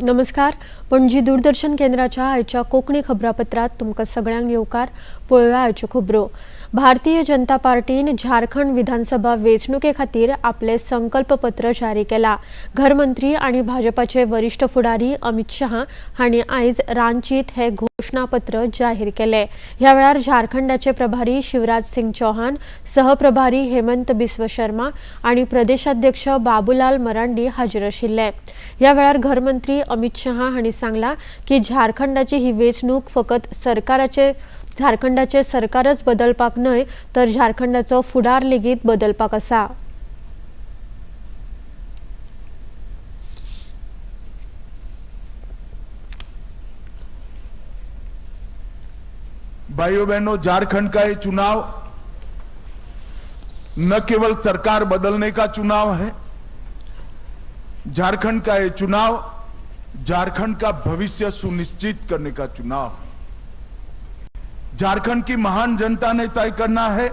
नमस्कार, पणजी दूरदर्शन केंद्राच्या आयच्या कोंकणी खबरापत्रात तुमकां सगळ्यांक येवकार. पळोवया आयच्यो खबरो. भारतीय जनता पार्टीन झारखंड विधानसभा वेंचणुके खातीर आपले संकल्पपत्र जारी केला. घरमंत्री आनी भाजपाचे वरिश्ठ फुडारी अमित शहा हांणी आयज रांचीत हे घोशणापत्र जाहीर केले. ह्या वेळार झारखंडाचे प्रभारी शिवराज सिंग चौहान, सहप्रभारी हेमंत बिस्व शर्मा आनी प्रदेशाध्यक्ष बाबूलाल मरांडी हाजीर आशिल्ले. ह्या वेळार घरमंत्री अमित शहा हांणी सांगला की झारखंडाची ही वेंचणूक फकत सरकाराचे झारखंडाचे सरकारच बदलपाक न्हय तर झारखंडाचो फुडार लेगीत बदलपाक आसा. भाइयों बहनों, झारखंड का ये चुनाव न केवल सरकार बदलने का चुनाव है, झारखंड का ये चुनाव झारखंड का भविष्य सुनिश्चित करने का चुनाव है. झारखंड की महान जनता ने तय करना है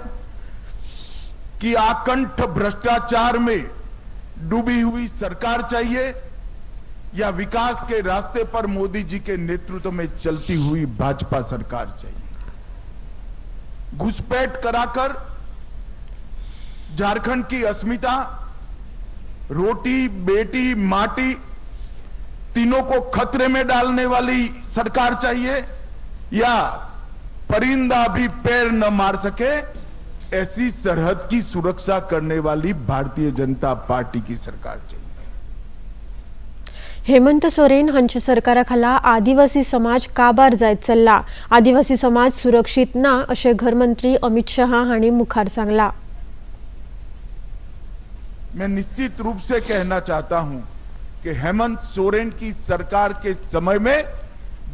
कि आकंठ भ्रष्टाचार में डूबी हुई सरकार चाहिए या विकास के रास्ते पर मोदी जी के नेतृत्व में चलती हुई भाजपा सरकार चाहिए. घुसपैठ कराकर झारखंड की अस्मिता, रोटी, बेटी, माटी तीनों को खतरे में डालने वाली सरकार चाहिए या परिंदा भी पैर न मार सके ऐसी सरहद की सुरक्षा करने वाली भारतीय जनता पार्टी की सरकार चाहिए. हेमंत सोरेन हांच्या सरकारा खाला आदिवासी समाज काबार जायत चल्ला. आदिवासी समाज सुरक्षीत ना अशें घरमंत्री अमित शहा हांणी मुखार सांगला. मैं निश्चित रूप से कहना चाहता हूं कि हेमंत सोरेन की सरकार के समय में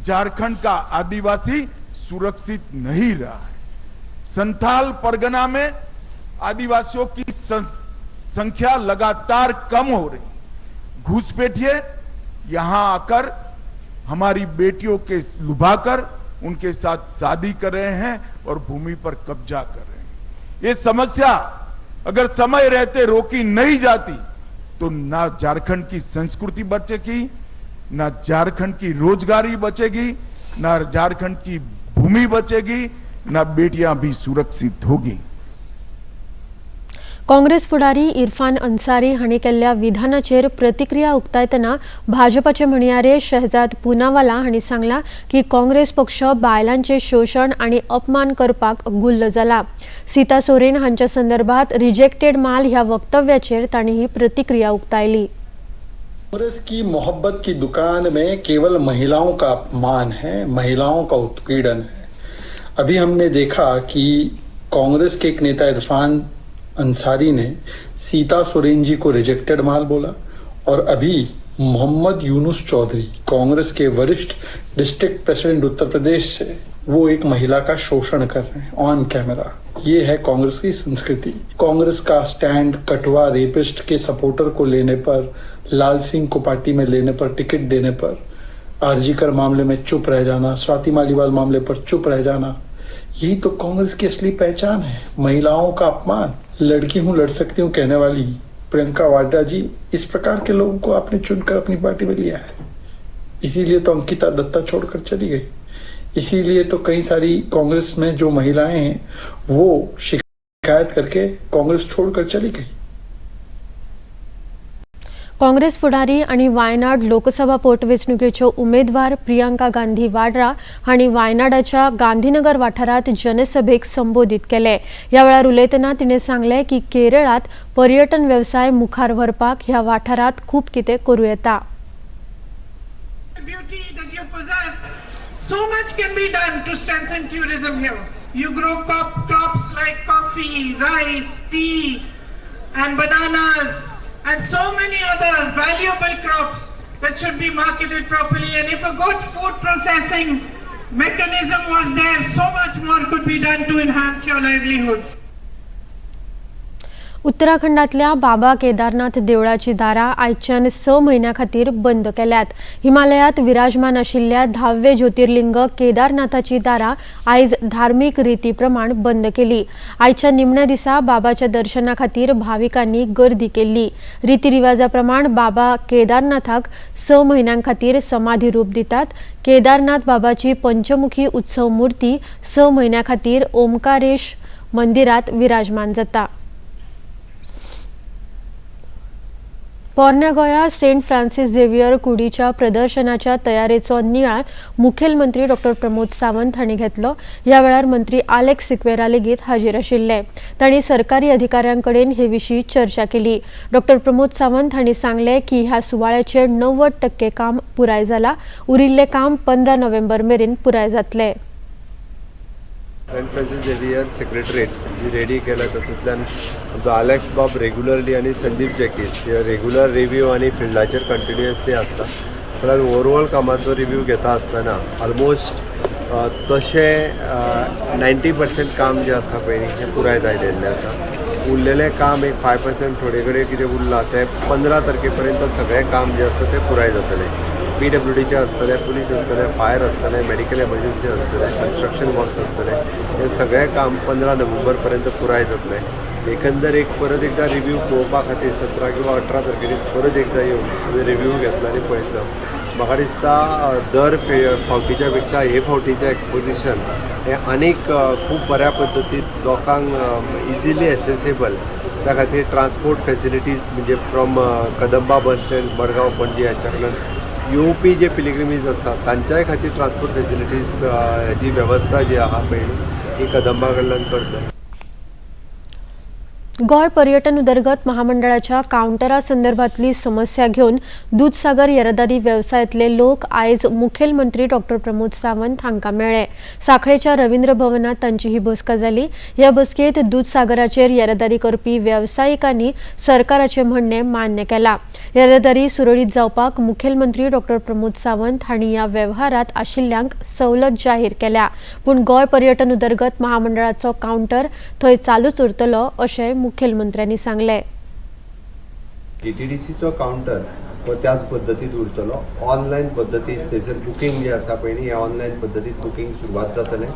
झारखंड का आदिवासी सुरक्षित नहीं रहा है. संथाल परगना में आदिवासियों की संख्या लगातार कम हो रही. घुसपैठिए यहां आकर हमारी बेटियों के लुभाकर उनके साथ शादी कर रहे हैं और भूमि पर कब्जा कर रहे हैं. ये समस्या अगर समय रहते रोकी नहीं जाती तो ना झारखंड की संस्कृति बचेगी, ना झारखंड की रोजगारी बचेगी, ना झारखंड की भूमि बचेगी, ना बेटियां भी सुरक्षित होगी. काँग्रेस फुडारी इरफान अन्सारी हांणी केल्ल्या विधानाचेर प्रतिक्रिया उक्तायतना भाजपाचे म्हणयारे शहजाद पुनावाला हांणी सांगला की काँग्रेस पक्ष बायलांचे शोशण आनी अपमान करपाक गुल्ल जाला. सीता सोरेन हांच्या संदर्भात रिजेक्टेड माल ह्या वक्तव्याचेर तांणी ही प्रतिक्रिया उक्तायली. कांग्रेस की मोहब्बत की दुकान में केवल महिलाओं का अपमान है, महिलाओं का उत्पीड़न है. अभी हमने देखा कि कांग्रेस के एक नेता इरफान अंसारी ने सीता सोरेन जी को रिजेक्टेड माल बोला और अभी मोहम्मद यूनुस चौधरी, कांग्रेस के वरिष्ठ डिस्ट्रिक्ट प्रेसिडेंट उत्तर प्रदेश से, वो एक महिला का शोषण कर रहे हैं ऑन कैमरा. ये है कांग्रेस की संस्कृति. कांग्रेस का स्टैंड कठुआ रेपिस्ट के सपोर्टर को लेने पर, लाल सिंह को पार्टी में लेने पर, टिकट देने पर, आरजीकर मामले में चुप रह जाना, स्वाति मालीवाल मामले पर चुप रह जाना, यही तो कांग्रेस की असली पहचान है. महिलाओं का अपमान. लड़की हूं लड़ सकती हूं कहने वाली प्रियंका वाड्रा जी, इस प्रकार के लोगों को आपने चुनकर अपनी पार्टी में लिया है. इसीलिए तो अंकिता दत्ता छोड़कर चली गई. इसीलिए तो कई सारी कांग्रेस में जो महिलाएं हैं वो शिकायत करके कांग्रेस छोड़कर चली गई. काँग्रेस फुडारी आनी वायनाड लोकसभा पोटवेंचणुकेच्यो उमेदवार प्रियंका गांधी वाड्रा हांणी वायनाडाच्या गांधीनगर वाठारांत जनसभेक संबोधीत केले. ह्या वेळार उलयतना तिणें सांगलें की केरळांत पर्यटन वेवसाय मुखार व्हरपाक ह्या वाठारांत खूब कितें करूं येता. Beauty that you possess, so much can be done to strengthen tourism here. You grow crops like coffee, rice, tea, and bananas, and so many other valuable crops that should be marketed properly. And if a good food processing mechanism was there, so much more could be done to enhance your livelihoods. उत्तराखंडातल्या बाबा केदारनाथ देवळाची दारां आयच्यान 6 म्हयन्यां खातीर बंद केल्यात. हिमालयात विराजमान आशिल्ल्या 10वें ज्योतिर्लिंग केदारनाथाची दारां आयज धार्मीक रिती प्रमाण बंद केली. आयच्या निमण्या दिसा बाबाच्या दर्शना खातीर भाविकांनी गर्दी केल्ली. रितीरिवाजा प्रमाण बाबा केदारनाथाक 6 म्हयन्यां खातीर समाधी रूप दितात. केदारनाथ बाबाची पंचमुखी उत्सव मूर्ती 6 म्हयन्यां खातीर ओमकारेश मंदिरात विराजमान जाता. पोरण्या गोंया सेंट फ्रांसीस झेवियर कुडीच्या प्रदर्शनाच्या तयारेचो नियाळ मुखेलमंत्री डॉक्टर प्रमोद सावंत हांणी घेतलो. ह्या वेळार मंत्री आलेक्स सिक्वेरा लेगीत हाजीर आशिल्ले. तांणी सरकारी अधिकाऱ्यां कडेन हे विशीं चर्चा केली. डॉक्टर प्रमोद सावंत हांणी सांगलें की ह्या सुवाळ्याचें 90% काम पुराय जाला. उरिल्लें काम 15 नोव्हेंबर मेरेन पुराय जातलें. सेंट फ्रांसीस झेवियर सेक्रेटरीट जी रेडी केल्या तातूंतल्यान आमचो आलेक्स बाब रेगुलरली आनी संदीप जॅकीस हे रेगुलर रिव्यू आनी फिल्डाचेर कंटिन्युअसली आसता. म्हळ्यार ओवरऑल कामाचो रिव्यू घेता आसतना ऑलमोस्ट तशें 90% काम जें आसा पळय हें पुराय जायलेलें आसा. उरलेलें काम एक 5% थोडे कडेन कितें उरलां तें 15 तारखे पर्यंत सगळें काम जें आसा तें पुराय जातलें. पीडब्ल्यूडीचे आसतले, पुलीस आसतले, फायर आसतले, मेडिकल एमर्जन्सी आसतले, कन्स्ट्रक्शन वर्क्स आसतले. हे सगळें काम 15 नोव्हेंबर पर्यंत पुराय जातलें. एकंदर एक परत एकदां रिव्यू पळोवपा खातीर 17 किंवा 18 तारखेर परत एकदां येवन आमी रिव्यू घेतलो आनी पळयतलो. म्हाका दिसता दर फावटीच्या पेक्षा हे फावटीचें एक्सपोजिशन हें आनीक खूब बऱ्या पद्दतीन लोकांक इजिली एसेसेबल, त्या खातीर ट्रान्सपोर्ट फेसिलिटीज म्हणजे from Kadamba bus stand, Madgaon, Panaji हांच्या कडल्यान येवपी जे पिलिग्रिमीज आसा तांच्याय खातीर ट्रान्सपोर्ट फेसिलिटीज हेजी वेवस्था जी आहा पळय ही कदंबा कडल्यान करता. गोंय पर्यटन उदरगत महामंडळाच्या कावंटरा संदर्भातली समस्या घेवन दुदसागर येरादारी वेवसायांतले लोक आयज मुखेलमंत्री डॉक्टर प्रमोद सावंत हांकां मेळ्ळे. साखळेच्या रवींद्र भवनात तांची ही बसका जाली. ह्या बसकेंत दुदसागराचेर येरादारी करपी वेवसायिकांनी सरकाराचें म्हणणें मान्य केलां. येरादारी सुरळीत जावपाक मुखेलमंत्री डॉक्टर प्रमोद सावंत हांणी ह्या वेव्हारांत आशिल्ल्यांक सवलत जाहीर केल्या. पूण गोंय पर्यटन उदरगत महामंडळाचो कावंटर थंय चालूच उरतलो अशें मुखेलमंत्र्यांनी सांगलें. जीटीडीसीचो कावंटर हो त्याच पद्दतीत उरतलो. ऑनलायन पद्दतीत थंयसर बुकींग जें आसा पळय न्ही, हें ऑनलायन पद्दतीत बुकींग सुरवात जातलें.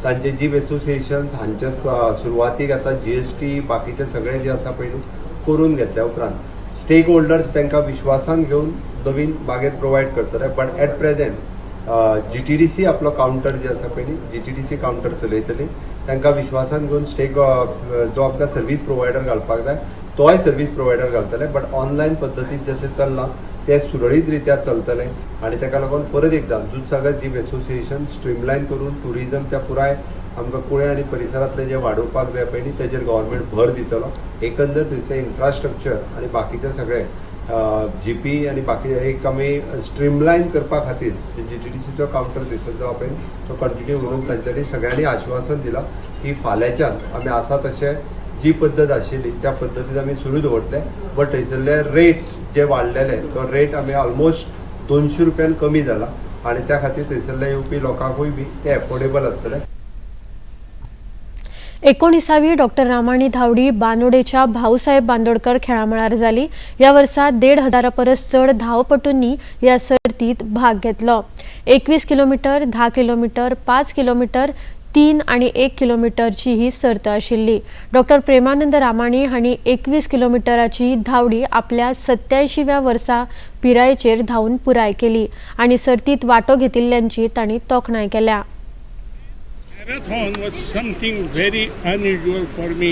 तांचे जीप एसोसिएशन्स हांच्या सुरवातीक आतां जीएसटी बाकीचे सगळे जे आसा पळय न्हू करून घेतल्या उपरांत स्टेक होल्डर्स तांकां विश्वासान घेवन नवीन मागीर प्रोवायड करतले. But at present GTDC आपलो कावंटर जे आसा पळय न्ही, जीटीडीसी कावंटर चलयतली. तांकां विश्वासान घेवन स्टेक जो आमकां सर्वीस प्रोवायडर घालपाक जाय तोय सर्वीस प्रोवायडर घालतले. बट ऑनलायन पद्दतीन जशें चल्लां तें सुरळीत रित्या चलतलें आनी ताका लागून परत एकदां दुदसागर जीप एसोसिएशन स्ट्रीमलायन करून ट्युरिजमच्या पुराय आमकां कुळें आनी परिसरांतलें जें वाडोवपाक जाय पळय न्ही तेजेर गव्हर्मेंट भर दितलो. एकंदर थंयसरलें इन्फ्रास्ट्रक्चर आनी बाकीचें सगळें जीपी आनी बाकी एक आमी स्ट्रीमलायन करपा खातीर जीटीडीसीचो कावंटर थंयसर जो आहा पळय तो कंटिन्यू म्हणून तांच्यांनी सगळ्यांनी आश्वासन दिलां की फाल्यांच्यान आमी आसा तशें जी पद्दत आशिल्ली त्या पद्दतीन आमी सुरू दवरतले. बट थंयसरले रेट जे वाडलेले तो रेट आमी ऑलमोस्ट 200 रुपयान कमी जाला आनी त्या खातीर थंयसरले येवपी लोकांकूय बी ते एफोर्डेबल आसतले. 19वी डॉक्टर रामाणी धावडी बांदोडेच्या भाऊसाहेब बांदोडकर खेळामळार जाली. ह्या वर्सा 1,500 परस चड धांवपटूंनी ह्या सर्तीत भाग घेतलो. 21 किलोमिटर, 10 किलोमिटर, 5 किलोमिटर, 3 आनी 1 किलोमिटरची ही सर्त आशिल्ली. डॉक्टर प्रेमानंद रामाणी हांणी 21 किलोमिटराची धावडी आपल्या 87व्या वर्सा पिरायेचेर धांवून पुराय केली आनी सर्तीत वांटो घेतिल्ल्यांची तांणी तोखणाय केल्या. Marathon was something very unusual for me.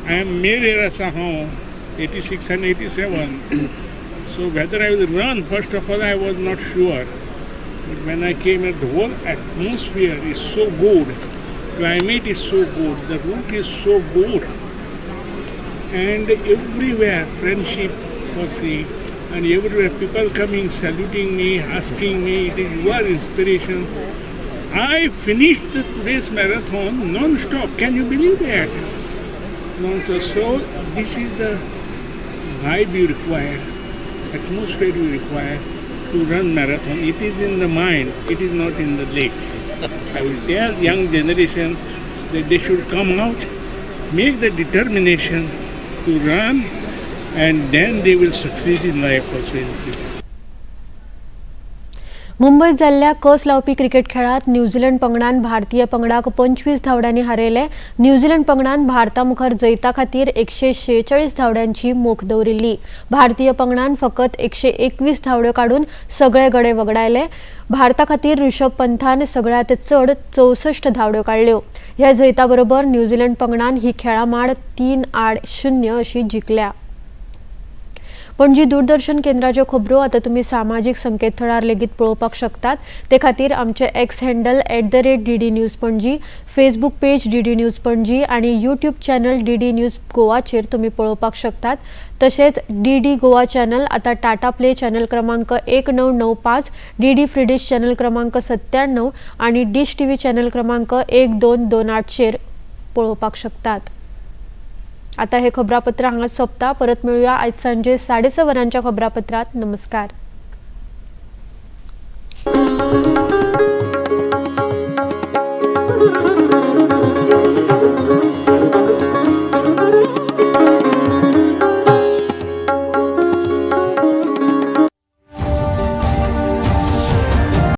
I am मेरेर आसा हांव 86 and 87. So whether I will run, first of all, I was not sure. But when I came here, the whole atmosphere is so good, climate is so good, the route is so good, and everywhere friendship was seen, and everywhere people coming, saluting me, asking me, it is your inspiration. I finished the today's marathon non-stop. Can you believe that? Non-stop. So this is the vibe you require, atmosphere you require to run marathon. It is in the mind, it is not in the legs. I will tell young generation that they should come out, make the determination. to run and then they will succeed in life also in future. मुंबयत जाल्ल्या कस लावपी cricket खेळांत New Zealand पंगडान भारतीय पंगडाक 25 धांवड्यांनी हारयले. New Zealand पंगडान भारता मुखार जैता खातीर 146 धांवड्यांची मोख दवरिल्ली. भारतीय पंगडान फकत 121 धांवड्यो काडून सगळे गडे वगडायले. भारता खातीर ऋषभ पंथान सगळ्यांत चड 64 धांवड्यो काडल्यो. ह्या जैता बरोबर न्यूझीलंड पंगडान ही खेळामाळ 3-0 अशी जिखल्या. पणजी दूरदर्शन केंद्राच्यो खबरो आतां तुमी सामाजीक संकेतथळार लेगीत पळोवपाक शकतात. ते खातीर आमचे X handle @DDNews Panaji, Facebook page DD News Panaji आनी यूट्यूब चॅनल डीडी न्यूज गोवाचेर तुमी पळोवपाक शकतात. तशेंच डीडी गोवा चॅनल आतां टाटा प्ले चॅनल क्रमांक 1995, डीडी फ्री डिश चॅनल क्रमांक 97 आनी डिश टीव्ही चॅनल क्रमांक 1228चेर पळोवपाक शकतात. आता हे खबरापत्र हांगा सोंपता. परत मेळुया आयज सांजे 6:30 वरांच्या खबरापत्रात. नमस्कार.